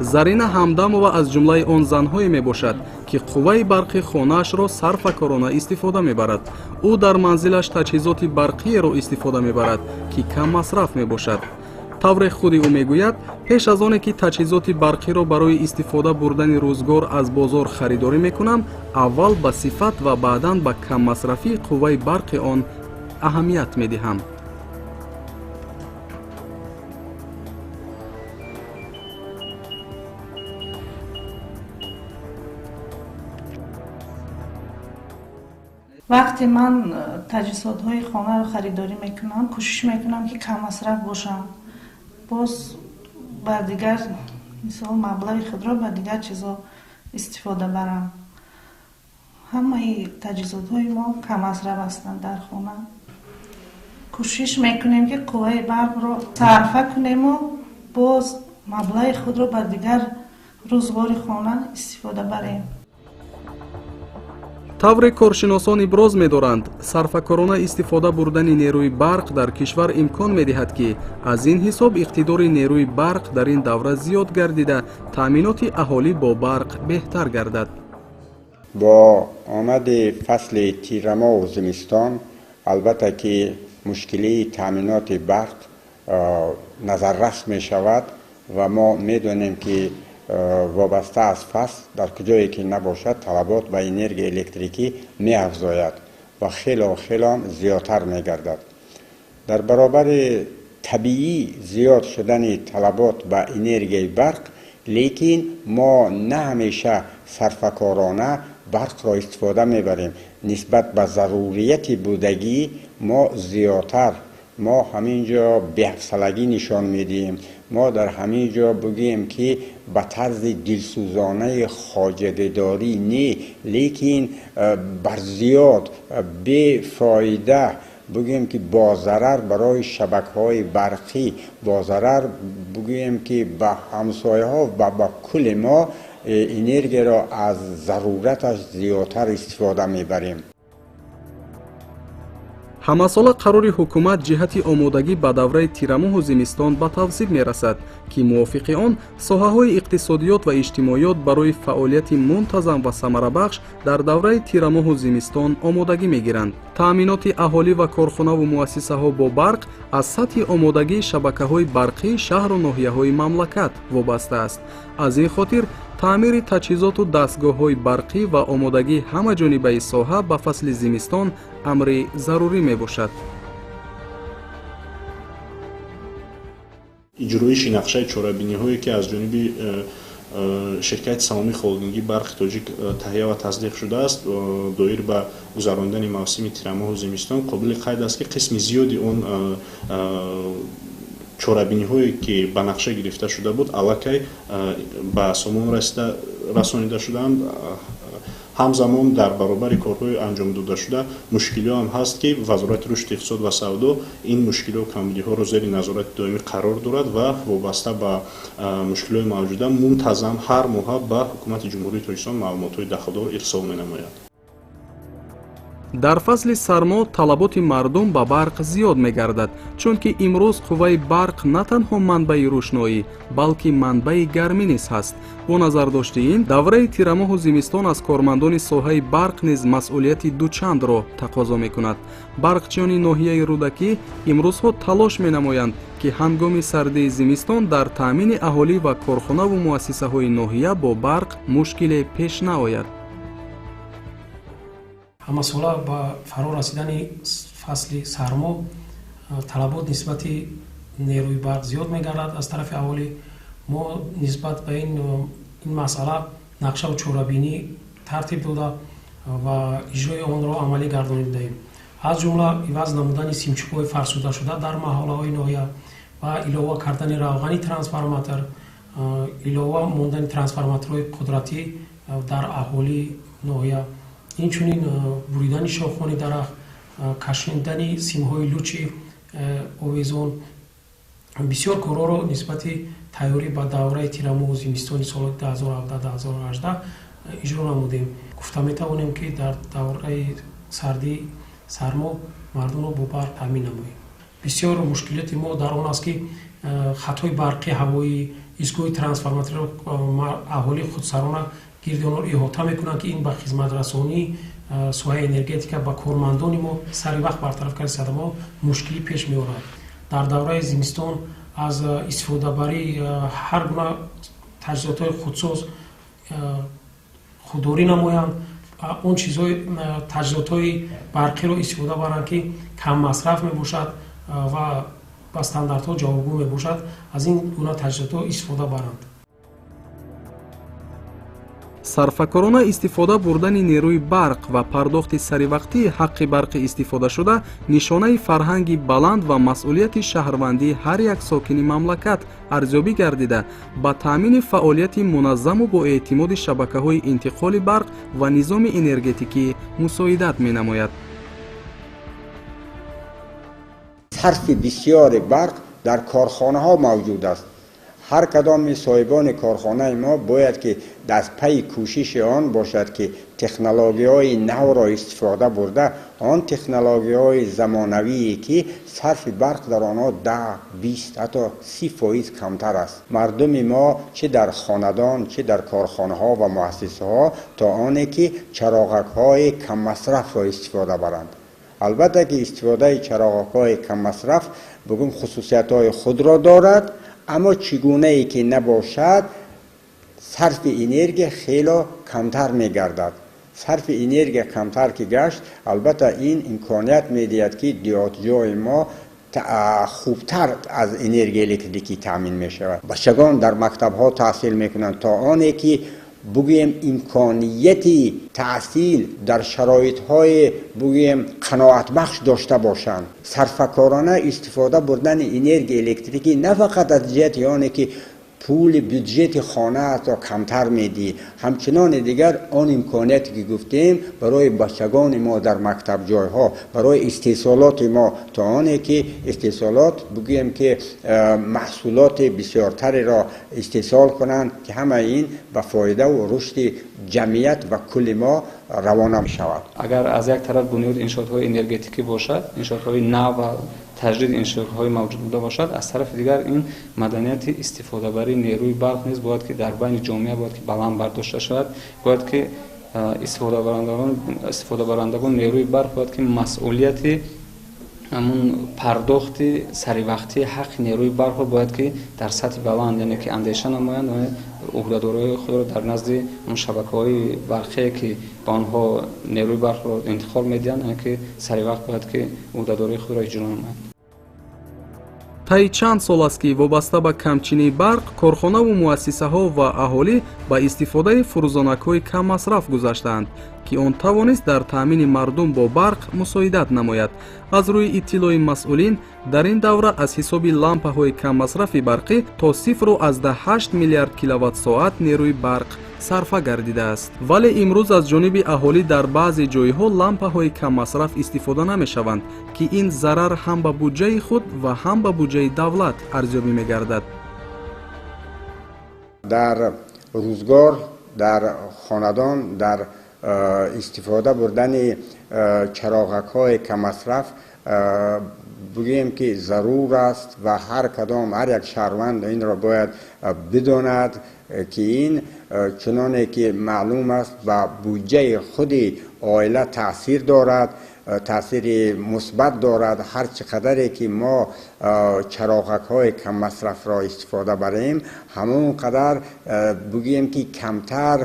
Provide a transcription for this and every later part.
Зарина Ҳамдамова аз ҷумлаи он занҳое мебошад, ки қувваи барқи хонаашро сарфакорона истифода мебарад. Ӯ дар манзилаш таҷҳизоти барқиеро истифода мебарад, ки каммасраф мебошад. Тавре худи ӯ мегӯяд, пеш аз оне ки таҷҳизоти барқиро барои истифода бурдани рӯзгор аз бозор харидорӣ мекунам, аввал ба сифат ва баъдан ба каммасрафии қувваи барқи он аҳамият медиҳам. Вақте ман таҷҳизотҳои хонаро харидорӣ мекунам, кӯшиш мекунам, ки каммасраф бошам, боз ба дигар, мисол, маблағи худро ба дигар чизҳо истифода барам. Ҳамаи таҷҳизотҳои мо каммасраф ҳастанд. Дар хона кӯшиш мекунем, ки қувваи барқро сарфа кунему боз маблағи худро ба дигар рӯзғори хона истифода барем. Тавре коршиносон иброз медоранд, сарфакорона истифода бурдани нерӯи барқ дар кишвар имкон медиҳад, ки аз ин ҳисоб иқтидори нерӯи барқ дар ин давра зиёд гардида, таъминоти аҳолӣ бо барқ беҳтар гардад. Бо омади фасли тирамоҳу зимистон, албатта ки мушкилии таъминоти барқ назаррас мешавад ва мо медонем, ки вобаста аз фасл дар куҷое ки набошад, талабот ба энергияи электрикӣ меафзояд ва хело хело зиёдтар мегардад. Дар баробари табиӣ зиёд шудани талабот ба энергияи барқ, лекин мо на ҳамеша сарфакорона барқро истифода мебарем. Нисбат ба зарурияти будагӣ мо зиёдтар, мо ҳамин ҷо беҳафсалагӣ нишон медиҳем. Мо дар ҳамин ҷо бигӯем, ки ба тарзи дилсӯзонаи хоҷагидорӣ не, лекин бар зиёд бефоида, бигӯем ки бо зарар барои шабакаҳои барқӣ, бо зарар, бигӯем ки ба ҳамсояҳо ва ба кулли мо энергияро аз зарураташ зиёдтар истифода мебарем. Ҳамасола қарори ҳукумат ҷиҳати омодагӣ ба давраи тирамоҳу зимистон ба тавсиб мерасад, ки мувофиқи он соҳаҳои иқтисодиёт ва иҷтимоиёт барои фаъолияти мунтазам ва самарабахш дар давраи тирамоҳу зимистон омодагӣ мегиранд. Таъминоти аҳолӣ ва корхонаву муассисаҳо бо барқ аз сатҳи омодагии шабакаҳои барқии шаҳру ноҳияҳои мамлакат вобаста аст. Аз ин хотир таъмири таҷҳизоту дастгоҳҳои барқӣ ва омодагии ҳамаҷонибаи соҳа ба фасли зимистон амри зарурӣ мебошад. Иҷроиши нақшаи чорабиниҳое, ки аз ҷониби ширкати саҳомии холдингии Барқи Тоҷик таҳия ва тасдиқ шудааст доир ба гузарондани мавсими тирамоҳу зимистон, қобили қайд аст, ки қисми зиёди он чорабиниҳое, ки ба нақша гирифта шуда буд, аллакай ба сомон расонида шудаанд. Ҳамзамон дар баробари корҳои анҷом додашуда мушкилиҳо ҳам ҳаст, ки Вазорати рушди иқтисод ва савдо ин мушкилиҳо, камбудиҳоро зери назорати доимӣ қарор дорад ва вобаста ба мушкилиҳои мавҷуда мунтазам ҳар моҳа ба Ҳукумати Ҷумҳурии Тоҷикистон маълумотҳои дахлдор ирсол менамояд. Дар фасли сармо талаботи мардум ба барқ зиёд мегардад, чунки имрӯз қувваи барқ на танҳо манбаи рӯшноӣ, балки манбаи гармӣ низ ҳаст. Бо назардошти ин, давраи тирамоҳу зимистон аз кормандони соҳаи барқ низ масъулияти дучандро тақозо мекунад. Барқчиёни ноҳияи Рӯдакӣ имрӯзҳо талош менамоянд, ки ҳангоми сардии зимистон дар таъмини аҳолӣ ва корхонаву муассисаҳои ноҳия бо барқ мушкиле пеш наояд. Ҳамасола ба фаро расидани фасли сармо талабот нисбати нерӯи барқ зиёд мегардад аз тарафи аҳолӣ. Мо нисбат ба ин масъала нақшаву чорабинӣ тартиб дода ва иҷрои онро амалӣ гардонидаем, аз ҷумла иваз намудани симчукҳои фарсудашуда дар маҳаллаҳои ноҳия ва илова кардани равғани трансформатор, илова мондани трансформаторҳои қудратӣ дар аҳолии ноҳия, инчунин буридани шохони дарахт, кашидани симҳои лучи овезон. Бисёр корҳоро нисбати тайёрӣ ба давраи тирамоҳу зимистони соли 2017-2018 иҷро намудем. Гуфта метавонем, ки дар давраи сардӣ, сармо мардумро бо барқ таъмин намоем. Бисёр мушкилоти мо дар он аст, ки хатҳои барқи ҳавоӣ Истгоҳи трансформаториро аҳолӣ худсарона гирди онро иҳота мекунанд, ки ин ба хизматрасонии соҳаи энергетика ба кормандони мо сари вақт бартараф кардани садамаҳо мушкилӣ пеш меорад. Дар давраи зимистон аз истифодабарии ҳар гуна таҷҳизотҳои худсоз худдорӣ намоянд, он чизҳои таҷҳизотҳои барқиро истифода баранд, ки каммасраф мебошад ва ба стандартҳо ҷавобгӯ мебошад, аз ин гуна таҷҳизотҳо истифода баранд. Сарфакорона истифода бурдани нерӯи барқ ва пардохти саривақтии ҳаққи барқи истифодашуда нишонаи фарҳанги баланд ва масъулияти шаҳрвандии ҳар як сокини мамлакат арзёбӣ гардида, ба таъмини фаъолияти муназзаму боэътимоди шабакаҳои интиқоли барқ ва низоми энергетикӣ мусоидат менамояд. Сарфи бисёри барқ дар корхонаҳо мавҷуд аст. Ҳар кадоми соҳибони корхонаи мо бояд ки дар пайи кӯшиши он бошад, ки технологияҳои навро истифода бурда, он технологияҳои замонавие ки сарфи барқ дар онҳо 10, 20, ҳатто 30% камтар аст. Мардуми мо чӣ дар хонадон, чӣ дар корхонаҳо ва муассисаҳо то оне ки чароғакҳои каммасрафро истифода баранд. Албатта ки истифодаи чароғакҳои каммасраф бугум хусусиятҳои худро дорад, аммо чӣ гунае ки набошад, сарфи энергия хело камтар мегардад. Сарфи энергия камтар ки гашт, албатта ин имконият медиҳад, ки деҳотҷои мо хубтар аз энергияи электрикӣ таъмин мешавад. Бачагон дар мактабҳо таҳсил мекунанд, то оне ки бугӯем имконияти таҳсил дар шароитҳои бугӯем қаноатбахш дошта бошанд. Сарфакорона истифода бурдани энергияи электрикӣ на фақат аз ҷиҳати оне ки пули бюджети хонаатро камтар медиҳӣ, ҳамчунони дигар он имконияте ки гуфтем барои бачагони мо дар мактабҷойҳо, барои истеҳсолоти мо, то оне ки истеҳсолот бигӯем ки маҳсулоти бисёртареро истеҳсол кунанд, ки ҳамаи ин ба фоидаву рушди ҷамъият ва кулли мо равона мешавад. Агар аз як тараф бунёди иншоотҳои энергетикӣ бошад, иншоотҳои нав ва таҷдиди иншоотҳои мавҷуд буда бошад, аз тарафи дигар ин маданияти истифодабарии нерӯи барқ низ бояд ки дар байни ҷомеа бояд ки баланд бардошта шавад. Бояд ки истифодабарандагон нерӯи барқ бояд ки масъулияти ҳамун пардохти саривақтии ҳаққи нерӯи барқро бояд ки дар сатҳи баланд, яъне ки андеша намоянд ва уҳдадориҳои худро дар назди он шабакаҳои барқие ки ба онҳо нерӯи барқро интиқол медиҳанд, яъне ки саривақт бояд ки уҳдадориҳои худро иҷро намоянд. Таи чанд сол аст, ки вобаста ба камчинии барқ корхонаву муассисаҳо ва аҳолӣ ба истифодаи фурӯзонакҳои каммасраф гузаштаанд, ки он тавонист дар таъмини мардум бо барқ мусоидат намояд. Аз рӯи иттилои масъулин, дар ин давра аз ҳисоби лампаҳои каммасрафи барқӣ то 0,8 миллиард киловатт-соат нерӯи барқ сарфа гардидааст. Вале имрӯз аз ҷониби аҳолӣ дар баъзе ҷойҳо лампаҳои каммасраф истифода намешаванд, ки ин зарар ҳам ба буҷаи худ ва ҳам ба буҷаи давлат арзёбӣ мегардад. Дар рӯзгор, дар хонадон, дар истифода бурдани чароғакҳои каммасраф бигӯем ки зарур аст ва ҳар кадом, ҳар як шаҳрванд инро бояд бидонад, ки ин чуноне ки маълум аст ба буҷаи худи оила таъсир дорад, таъсири мусбат дорад. Ҳар чӣ қадаре ки мо чароғакҳои каммасрафро истифода барем, ҳамон қадар бигӯем ки камтар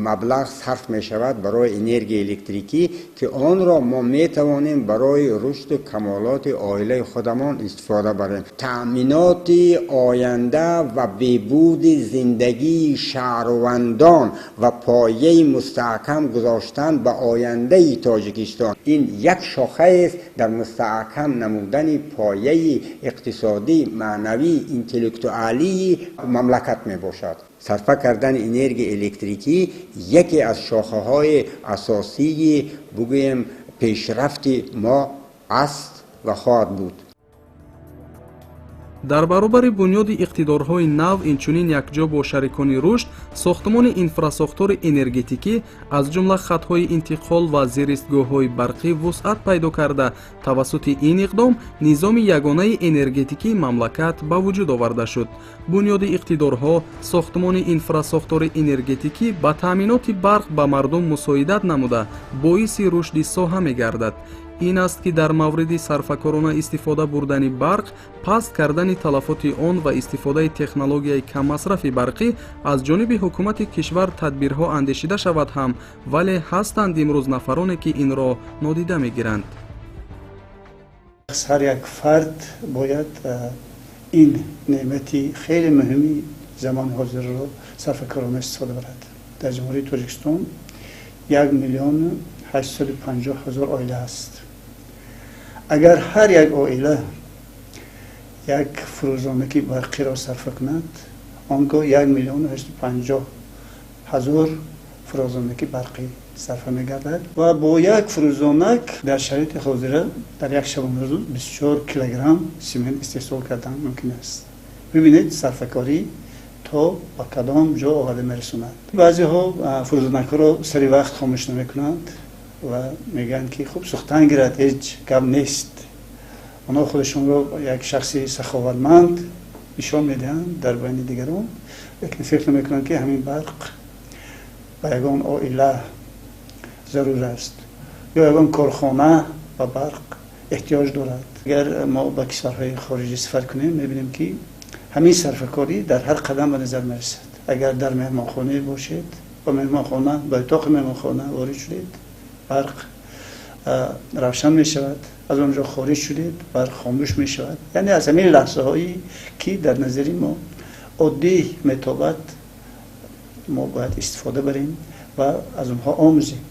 маблағ сарф мешавад барои энергияи электрикӣ, ки онро мо метавонем барои рушду камолоти оилаи худамон истифода барем. Таъминоти оянда ва беҳбуди зиндагии шаҳрвандон ва пояи мустаҳкам гузоштан ба ояндаи Тоҷикистон ин як шохаест дар мустаҳкам намудани пояи иқтисодӣ, маънавӣ, интеллектуалии мамлакат мебошад. Сарфа кардани энергияи электрикӣ яке аз шохаҳои асосии бигӯем пешрафти мо аст ва хоҳад буд. Дар баробари бунёди иқтидорҳои нав, инчунин якҷо бо шарикони рушд сохтмони инфрасохтори энергетикӣ, аз ҷумла хатҳои интиқол ва зеристгоҳҳои барқӣ вусъат пайдо карда, тавассути ин иқдом низоми ягонаи энергетикии мамлакат ба вуҷуд оварда шуд. Бунёди иқтидорҳо, сохтмони инфрасохтори энергетикӣ ба таъминоти барқ ба мардум мусоидат намуда, боиси рушди соҳа мегардад. Ин аст, ки дар мавриди сарфакорона истифода бурдани барқ, паст кардани талафоти он ва истифодаи технологияи каммасрафи барқӣ аз ҷониби ҳукумати кишвар тадбирҳо андешида шавад ҳам, вале ҳастанд имрӯз нафароне, ки инро нодида мегиранд. Ҳар як фард бояд ин неъмати хеле муҳими замони ҳозирро сарфакорона истифода барад. Дар Ҷумҳурии Тоҷикистон 1 850 000 оила аст. Агар ҳар як оила як фурӯзонаки барқиро сарфа кунад, он гоҳ 1 850 000 фурӯзонаки барқӣ сарфа мегардад ва бо як фурӯзонак дар шароити ҳозира дар як шабонарӯз 24 килограмм симент истеҳсол кардан мумкин аст. Бибинед, сарфакорӣ то ба кадом ҷо оварда мерасонад. Баъзеҳо фурӯзонакҳоро сари вақт хомӯш намекунанд ва мегӯянд, ки хуб, сӯхтан гирад, ҳеҷ гап нест. Онҳо худашонро як шахси саховатманд нишон медиҳанд дар байни дигарон, лекин фикр намекунанд, ки ҳамин барқ ба ягон оила зарур аст ё ягон корхона ба барқ эҳтиёҷ дорад. Агар мо ба кишварҳои хориҷӣ сафар кунем, мебинем, ки ҳамин сарфакорӣ дар ҳар қадам ба назар мерасад. Агар дар меҳмонхонае бошед, ба меҳмонхона, ба утоқи меҳмонхона ворид шудед, барқ равшан мешавад, аз он ҷо хориҷ шудед, барқ хомӯш мешавад. Яъне аз ҳамин лаҳзаҳое, ки дар назари мо оддӣ метобад, мо бояд истифода барем ва аз онҳо омӯзем.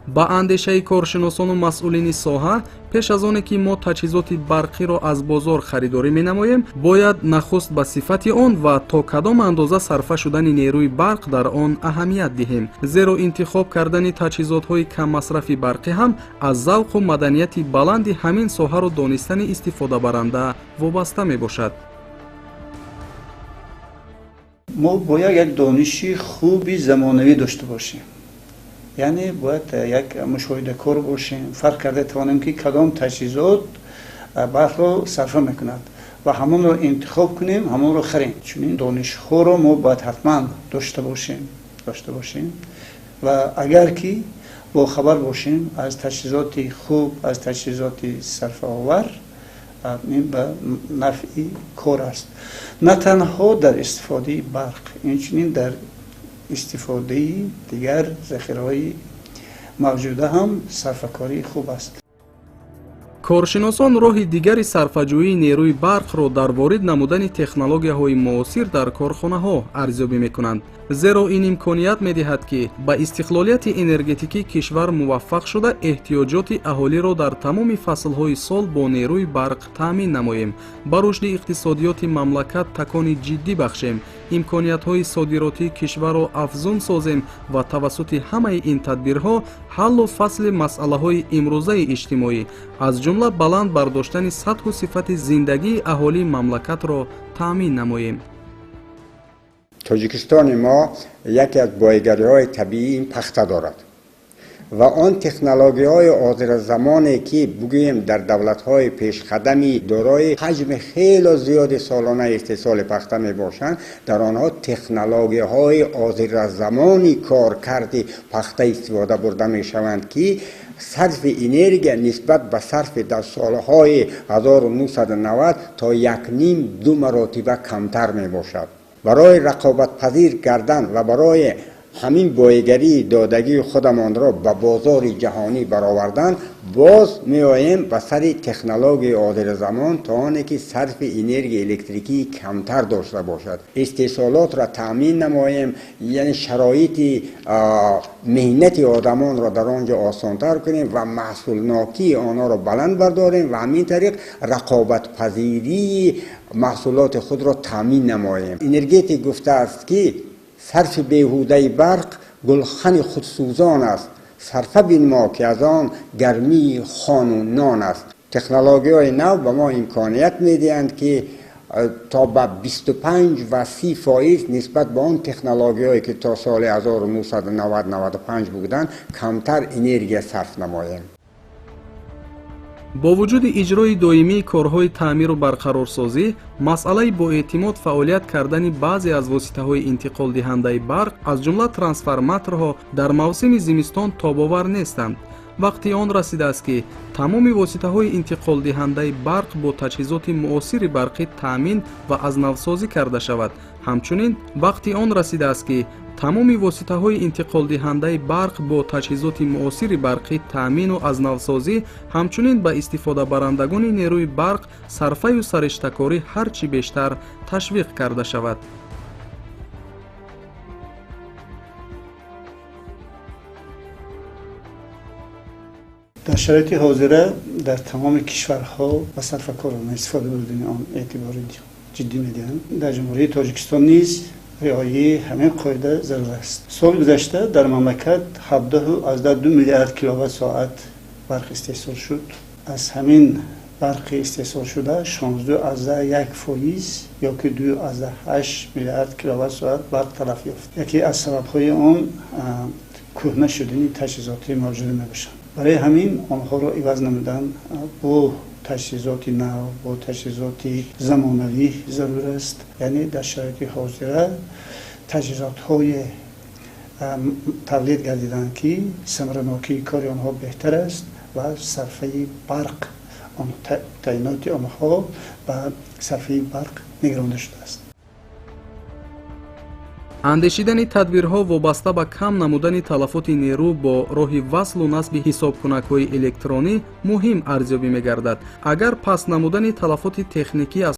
Ба андешаи коршиносону масъулини соҳа, пеш аз оне ки мо таҷҳизоти барқиро аз бозор харидорӣ менамоем, бояд нахуст ба сифати он ва то кадом андоза сарфа шудани нерӯи барқ дар он аҳамият диҳем, зеро интихоб кардани таҷҳизотҳои каммасрафи барқӣ ҳам аз завқу маданияти баланди ҳамин соҳаро донистани истифодабаранда вобаста мебошад. Мо бояд як дониши хуби замонавӣ дошта бошем, яъне бояд як мушоҳидакор бошем, фарқ карда тавонем, ки кадом таҷҳизот барқро сарфа мекунад ва ҳамонро интихоб кунем, ҳамонро харем. Чунин донишҳоро мо бояд ҳатман дошта бошем ва агар ки бохабар бошем аз таҷҳизоти хуб, аз таҷҳизоти сарфаовар, ин ба нафъи кор аст, на танҳо дар истифодаи барқ, инчунин дар истифодаи дигар захираҳои мавҷуда ҳам сарфакорӣ хуб аст. Коршиносон роҳи дигари сарфаҷӯии нерӯи барқро дар ворид намудани технологияҳои муосир дар корхонаҳо арзёбӣ мекунанд, зеро ин имконият медиҳад, ки ба истиқлолияти энергетикии кишвар муваффақ шуда, эҳтиёҷоти аҳолиро дар тамоми фаслҳои сол бо нерӯи барқ таъмин намоем, ба рушди иқтисодиёти мамлакат такони ҷиддӣ бахшем, имкониятҳои содиротии кишварро афзун созем ва тавассути ҳамаи ин тадбирҳо ҳаллу фасли масъалаҳои имрӯзаи иҷтимоӣ, аз ҷумла баланд бардоштани сатҳу сифати зиндагии аҳолии мамлакатро таъмин намоем. Тоҷикистони мо яке аз боигариҳои табиӣ ин пахта дорад ва он технологияҳои ҳозиразамоне, ки бигӯем, дар давлатҳои пешқадами дорои ҳаҷми хело зиёди солонаи истеҳсоли пахта мебошанд, дар онҳо технологияҳои ҳозиразамони коркарди пахта истифода бурда мешаванд, ки сарфи энергия нисбат ба сарфи дар солҳои 1990 то якним ду маротиба камтар мебошад. Барои рақобатпазир кардан ва барои ҳамин боигарии додагии худамонро ба бозори ҷаҳонӣ баровардан, боз меоем ба сари технологияи ҳозиразамон, то оне ки сарфи энергияи электрикии камтар дошта бошад, истеҳсолотро таъмин намоем, яъне шароити меҳнати одамонро дар он ҷо осонтар кунем ва маҳсулнокии онҳоро баланд бардорем ва ҳамин тариқ рақобатпазирии маҳсулоти худро таъмин намоем. Энергетик гуфтааст, ки сарфи беҳудаи барқ гулхани худсӯзон аст, сарфа бинмо, ки аз он гармии хону нон аст. Технологияҳои нав ба мо имконият медиҳанд, ки то ба 25 ва 30% нисбат ба он технологияҳое, ки то соли 1990-95 буданд, камтар энергия сарф намоем. Бо вуҷуди иҷрои доимии корҳои таъмиру барқарорсозӣ, масъалаи боэътимод фаъолият кардани баъзе аз воситаҳои интиқолдиҳандаи барқ, аз ҷумла трансформаторҳо, дар мавсими зимистон тобовар нестанд. Вақти он расидааст, ки тамоми воситаҳои интиқолдиҳандаи барқ бо таҷҳизоти муосири барқӣ таъмин ва аз навсозӣ карда шавад. Ҳамчунин вақти он расидааст, ки тамоми воситаҳои интиқолдиҳандаи барқ бо таҷҳизоти муосири барқӣ таъмину аз навсозӣ, ҳамчунин ба истифодабарандагони нерӯи барқ сарфаю сариштакорӣ ҳар чӣ бештар ташвиқ карда шавад. Дар шароити ҳозира дар тамоми кишварҳо ба сарфакорона истифода бурдани он эътибори ҷиддӣ медиҳанд. Дар Ҷумҳурии Тоҷикистон низ риояи ҳамин қоида зарур аст. Соли гузашта дар мамлакат 17,2 миллиард киловатт соат барқ истеҳсол шуд. Аз ҳамин барқи истеҳсолшуда 16,1% ё ки 2,8 миллиард киловатт соат барқ талаф ёфт. Яке аз сабабҳои он кӯҳна шудани таҷҳизоти мавҷуда мебошанд. Барои ҳамин онҳоро иваз намудан бо таҷҳизоти нав, бо таҷҳизоти замонавӣ зарур аст. Яъне дар шароити ҳозира таҷҳизотҳое тавлид гардиданд, ки самаранокии кори онҳо беҳтар аст ва сарфаи барқ, таъиноти онҳо ба сарфаи барқ нигаронда шудааст. Андешидани тадбирҳо вобаста ба кам намудани талафоти нерӯ бо роҳи васлу насби ҳисобкунакҳои электронӣ муҳим арзёбӣ мегардад. Агар паст намудани талафоти техникӣ аз